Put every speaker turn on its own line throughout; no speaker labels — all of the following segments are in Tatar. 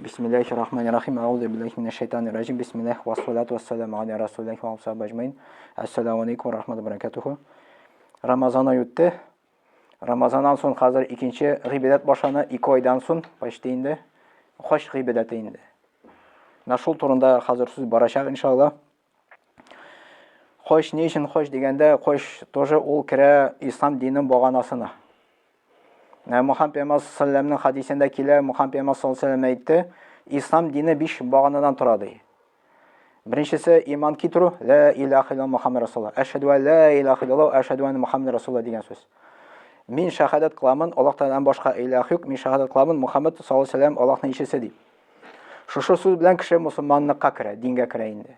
Бисмиллахи рахмани рахим. Аузу биллахи минаш шайтани раджим. Бисмиллах вассалату вассаламу аля расулиллахи ва асхабиһи ажмаин. Ассаламу алейкум ва рахматуллахи ва баракатуху. Рамазан ае үтте. Рамазаннан соң хәзер икенче гыйбадәт башлана, 2 айдан соң почти инде хаҗ гыйбадәте инде. Менә шул турында хәзер сүз барачак иншалла. Хаҗ ни өчен хаҗ дигәндә, хаҗ тоже ул керә ислам диненең баганасына. Менә Мухаммад пәйгамбәр саллаллаху хадисендә килә, Мухаммад пәйгамбәр саллаллаху алейһи әйтте, ислам дине биш баганадан тора ди. Беренчесе иман китерү, ла илаха илlallah Мухаммад расулуллах. Әшһәдү ан ла илаха илlallah, әшһәдү анна Мухаммад расулуллах дигән сүз. Мин шәһадәт кыламын, Аллаһ Тәгаләдән башка илаһ юк, мин шәһадәт кыламын, Мухаммад саллаллаху алейһи вәсәлләм Аллаһның илчесе дип. Шушы сүз белән кеше мусульманлыкка керә, дингә керә инде.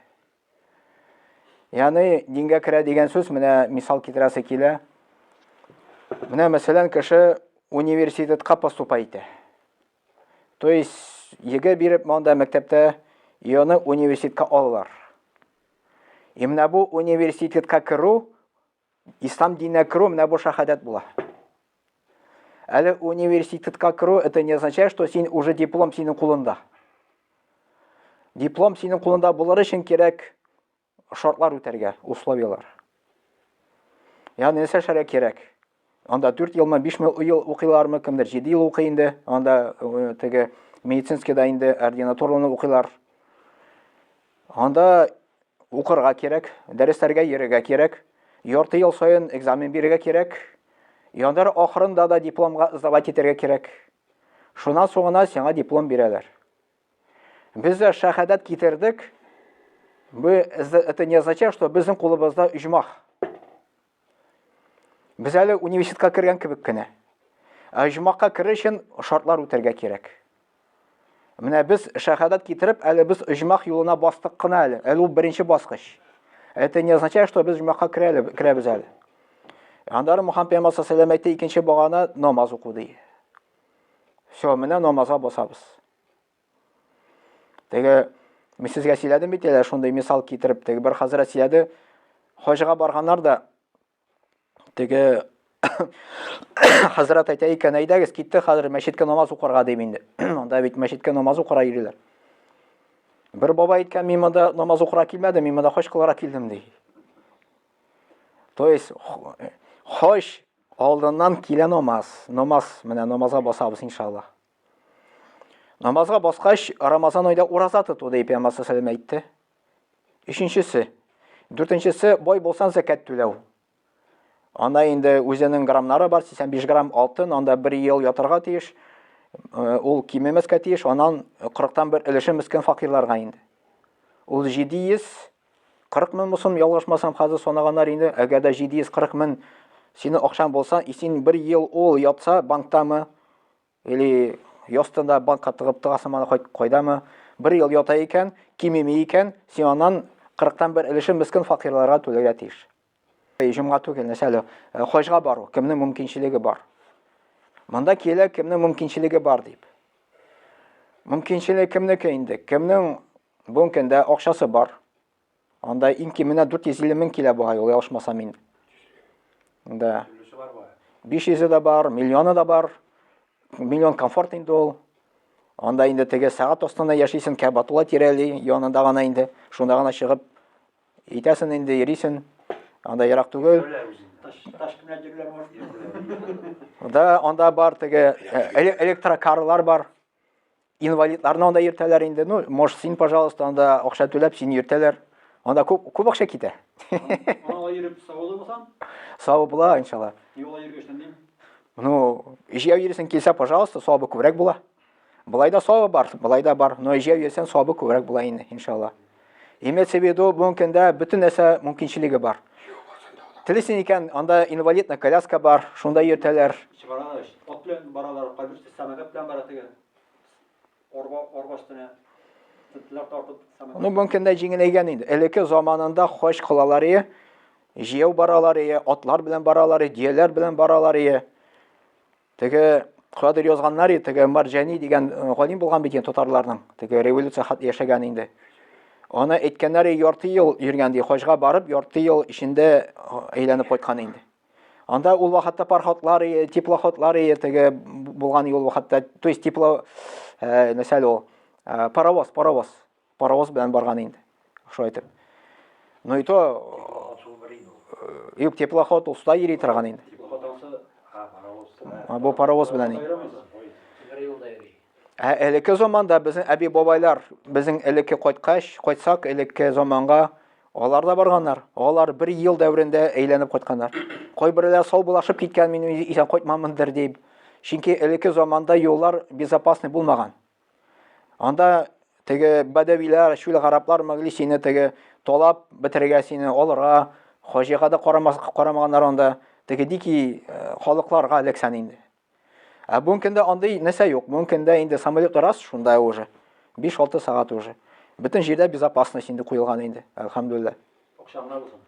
Ягъни дингә керә дигән сүз, менә мисал китерәсе килә. Менә мәсәлән, кеше университетка поступа итә. То есть ЕГЭ биреп монда мәктәптә аны университетка алалар. И менә бу университетка керү Ислам диненә керү менә бу шахадәт була. Әле университетка керү это не означает, что син уже диплом синең кулында. Диплом синең кулында булыр өчен кирәк шартлар үтәргә, условияләр. Ягъни нәрсә эшләргә кирәк? Анда 4 елмы, 5 ел укыйлармы, кемдер 7 ел укый инде. Анда э, теге медицинскийда инде ординатураны укыйлар. Анда Укырга кирәк, дәресләргә йөрергә кирәк, ярты ел саен экзамен бирергә кирәк, яндар ахырында да дипломга сдавать итәргә кирәк. Шуннан соң гына сиңа диплом бирәләр. Без дә шәһадәт китердек. Бу это не означает, что безнең кулыбызда оҗмах. Без әле университетка кергән кебек кенә. Ә оҗмахка керер өчен шартлар үтәргә кирәк. Менә без шәһадәт китереп, әле без оҗмах юлына бастык кына әле. Әле ул беренче баскыч. Это не означает, что без оҗмахка керәбез әле. Аннары Мухаммад пәйгамбәр саллаллаху әйтте, икенче багана намаз уку ди. Все, менә намазга басабыз. Теге мин сезгә сөйләдем бит әле шундый мисал китереп, теге бер хәзрәт сөйләде, хаҗга барганнар да теге хәзрәт әйтә икән, әйдәгез, китте хәзер мәчеткә намаз укырга дип инде. Анда бит мәчеткә намаз укырга йөриләр. Бер бабай әйткән, мин монда намаз укырга килмәдем, мин монда хаҗ кылырга килдем ди. То есть хаҗ алдыннан килә намаз. Намаз, менә намазга басабыз иншаллаһ. Намазга баскач, Рамазан айда ураза тоту дип Пәйгамбәр саллаллаху әйтте. Өченчесе. Дүртенчесе, бай булсаң зәкят түләү. Анда инде үзенең граммнары бар, 85 грамм алтын, анда бер ел ятырга тиеш. Э, ул кимемәскә тиеш, аннан 40-тан бер өлеше мескен факирларга инде. Ул 740 мең булсын, ялгышмасам, хәзер санаганнар инде, әгәр дә 740 мең синең акчаң булса, и син бер ел ул ятса банктамы, Или ястында банкка тыгып тыгасың аны кайдамы? Бер ел ята икән, кимеми икән, син аннан 40-тан бер өлешен мескен факирларга түләргә тиеш. Җомга түгел, нәрсә әле, э, хаҗга бару, кемнең мөмкинчелеге бар. Монда килә кемнең мөмкинчелеге бар дип. Мөмкинчелеге кемнеке инде? Кемнең бүгенге көндә акчасы бар? Анда иң кименә 450 мең килә бугай, ул ялгышмасам инде. Да. 500 дә бар, миллионы да бар. Миллион комфорт инде ул. Анда инде теге сәгать астында яшисең, Кәбатулла тирәли янында гына инде. Шунда гына чыгып итәсен инде, йөрисең. Анда ерак түгел. Да, анда бар теге э, электрокарлар бар. Инвалидларны анда йөртәләр инде. Ну, может, син, пожалуйста, анда акча түләп, сине йөртәләр. Анда күп, күп акча китә.
Аңа йөреп сау булмасаң?
Сау була, иншалла.
Юлга йөргәчтән дим.
Ну, җәяү йөрисең килсә, пожалуйста, савабы күбрәк була. Болай да савабы бар, болай да бар, но җәяү йөрсәң, савабы күбрәк була инде, иншалла. Имеется в виду, бүгенге көндә бөтен нәрсә мөмкинчелеге бар. Телисең икән, анда инвалидная коляска бар, шунда йөртәләр.
Чыгаралар, ат белән баралар, кайберсе самокат белән бара теге. Арба, арба өстенә теттеләр тартып самокат.
Ну, бүгенге көндә җиңеләйгән инде. Элекке заманында хаҗ кылалар ие, җәяү баралар ие, атлар белән баралар ие, дөяләр белән баралар ие. Теге кадер язганнар ие, теге Марҗани дигән э, галим булган бит инде татарларның, теге революция хат яшәгән инде. Аны әйткәннәр ярты ел йөргән ди, хаҗга барып, ярты ел эчендә э, әйләнеп кайткан инде. Анда ул вакытта пароходлар, теплоходлар теге булган ул вакытта, то есть тепло, э, нәрсә ул, Э, паровоз, паровоз. Паровоз белән барган инде. Шулай итеп. Ну и то э, юк, теплоход ул суда йөри торган инде. Бу паровоз белән инде. Ә элекке заманда безнең әби-бабайлар, безнең элекке кайткач, кайтсак элекке заманга, алар да барганнар. Алар бер ел дәверендә әйләнеп кайтканнар. Кайберләр сау булашып киткән, мин исән кайтмамындыр дип. Чөнки элекке заманда юллар безопасный булмаган. Анда теге бәдәвиләр, чүл гараплар могли сине теге талап бетерергә, сине алырга, хаҗига да карамас, карамаганнар анда. Теге дикий э, халыкларга эләксән инде. Ә бүгенге көндә андый нәрсә юк. Бүгенге көндә инде самолет раз шунда уже. 5-6 сәгать уже. Бөтен җирдә безопасность инде куелган инде, әлхәмдүлилләһ.
Акча гына булсын.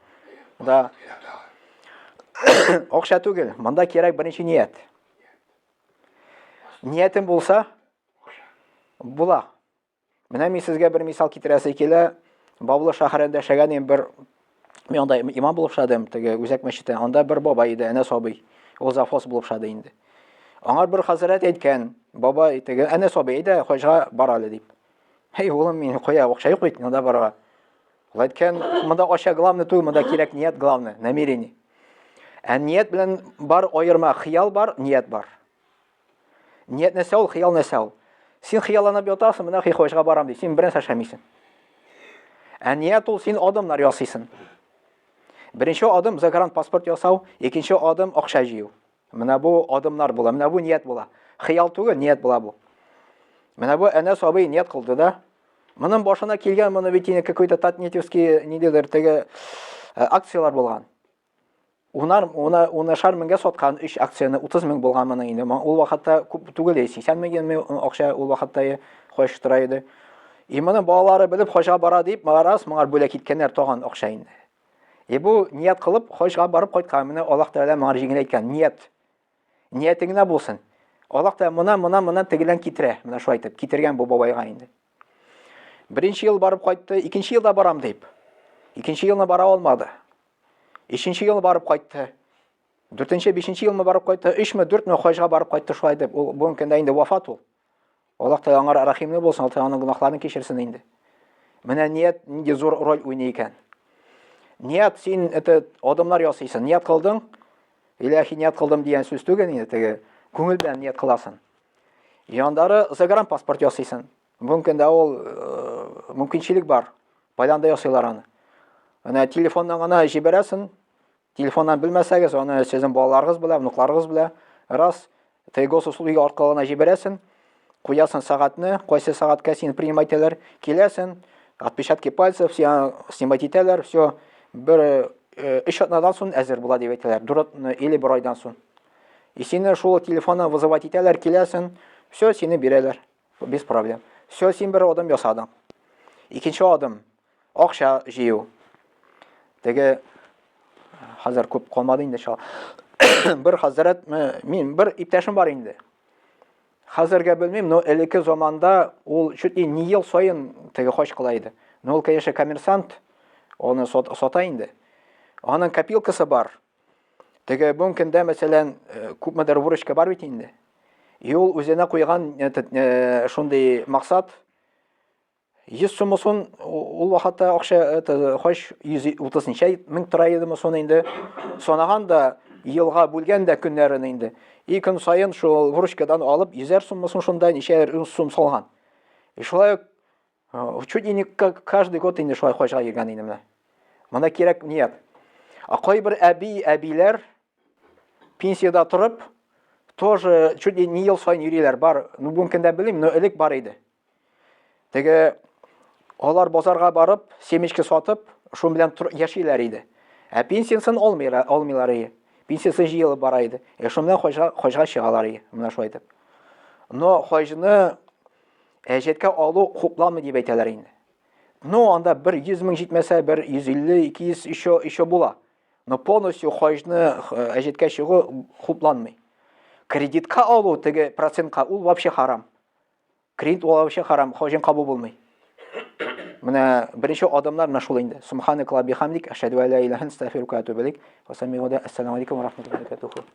Да. Акча түгел, монда кирәк беренче ният. Ниятем булса, була. Менә мин сезгә бер мисал китерәсе килә. Баулы шәһәрендә яшәгән идем бер мин анда имам булып эшләдем, теге үзәк мәчеттә. Анда бер бабай иде, Әнәс абый. Ул завхоз булып эшләде инде. Аңар бер хәзрәт әйткән, бабай, теге Әнәс абый, әйдә, хаҗга бар әле дип. Һей, улым, мин кая, акча юк бит, монда барырга. Ул әйткән, монда акча главный түгел, монда кирәк ният главный, намерение. Ә ният белән бар аерма, хыял бар, ният бар. Ният нәрсә ул, хыял нәрсә ул? Син хыялланып ятасың, менә хаҗга барам ди, син бернәрсә эшләмисең. Ә ният ул син адымнар ясыйсың. Беренче адым загранпаспорт ясау, икенче адым акча җыю. Менә бу адымнар була, менә бу ният була. Хыял түгел, ният була бу. Менә бу Әнәс абый ният кылды да. Моның башына килгән моны бит инде какой-то татнетевский ниндидер теге э, акцияләр булган. Унар, уна, унышар меңгә саткан өч акцияне 30 мең булган моның инде. Ул вакытта күп түгел, 80 мең акча ул вакытта хаҗ тора иде. И моның балалары белеп хаҗга бара дип, раз моңар бүләк иткәннәр тагын акча инде. И бу ният кылып хаҗга барып кайткан. Менә Аллаһ Тәгалә моңар җиңеләйткән ният. Ниятең генә булсын. Аллаһ Тәгалә мона, мона, мона тегелән китерә. Менә шулай итеп китергән бу бабайга инде. Беренче ел барып кайтты, икенче елда барам дип. Икенче елны бара алмады. Өченче ел барып кайтты. Дүртенче, бишенче елны барып кайтты. Өчме, дүртме хаҗга барып кайтты шулай дип. Ул бүгенге көндә инде вафат ул. Аллаһ Тәгалә аңар рәхимле булсын, Аллаһ Тәгалә аның гөнаһларын кичерсен инде. Менә ният нинди зур роль уйный икән. Ният син это адымнар ясыйсың. Ният кылдың, иләһи ният кылдым дигән сүз түгел инде теге күңел белән ният кыласың. Яндары загранпаспорт ясыйсың. Бүгенге көндә ул э, мөмкинчелек бар. Кайдан да ясыйлар аны. Менә телефоннан гына җибәрәсең, Телефоннан белмәсәгез, аны сезнең балаларыгыз белә, внукларыгыз белә. Раз, ты госуслуги аркылы гына җибәрәсең, куясың сәгатьне, кайсы сәгатькә сине принимать итәләр, киләсең, отпечатки пальцев сиңа снимать итәләр, все, бер э, өч атнадан соң әзер була дип әйтәләр, дүрт или бер айдан соң. И сине шул телефоннан вызывать итәләр, киләсең, все, сине бирәләр. Без проблем. Все, син бер адым ясадың. Икенче адым акча җыю. Теге хәзер күп калмады инде шул. Бер хәзрәт, мин бер иптәшем бар инде. Хәзергә белмим, но элекке заманда ул чуть ли не ел саен теге хаҗ кыла иде. Но ул, конечно, коммерсант, аны сата инде. Аның копилкасы бар. Теге бүгенге көндә, мәсәлән, э, күпмедер выручка бар бит инде. И ул үзенә куйган этот, э, шундый максат 100 сум сон ул вакытта акча это хаҗ 130 ничә мең тора идеме сон инде. Санаган да елга бүлгән дә көннәрен инде. И көн саен шул выручкадан алып 100 сум сон шунда ничә сум салган. И шулай ук Чуть ли не каждый год инде шулай хаҗга йөргән инде менә. Монда кирәк ният. А кайбер әби, әбиләр пенсияда торып, тоже чуть ли не ел саен йөриләр. Бар, ну бүгенге көндә белмим, но элек бар иде. Теге алар базарга барып, семечки сатып, шун белән яшиләр иде. Ә пенсиясын алмыйлар, алмыйлар иде. Пенсиясы җыелып бара иде. Ә шун белән хаҗга, хаҗга чыгалар иде. Менә шулай итеп. Но хаҗны Әҗәткә алу хупланмый дип әйтәләр инде. Ну, анда бер 100 мең җитмәсә, бер 150, 200 еще, еще була. Но полностью хаҗны э, әҗәткә чыгу хупланмый. Кредитка алу теге процентка ул вообще харам. Кредит ул вообще харам, хаҗын кабул булмый. Менә беренче адымнар менә шул инде. Субханакалла бихамдик, ашһаду ла илаһа илля анта, астагфирука ва атубу илейк. Ва самигуда. Ассаламу алейкум ва рахматуллахи ва баракатуху.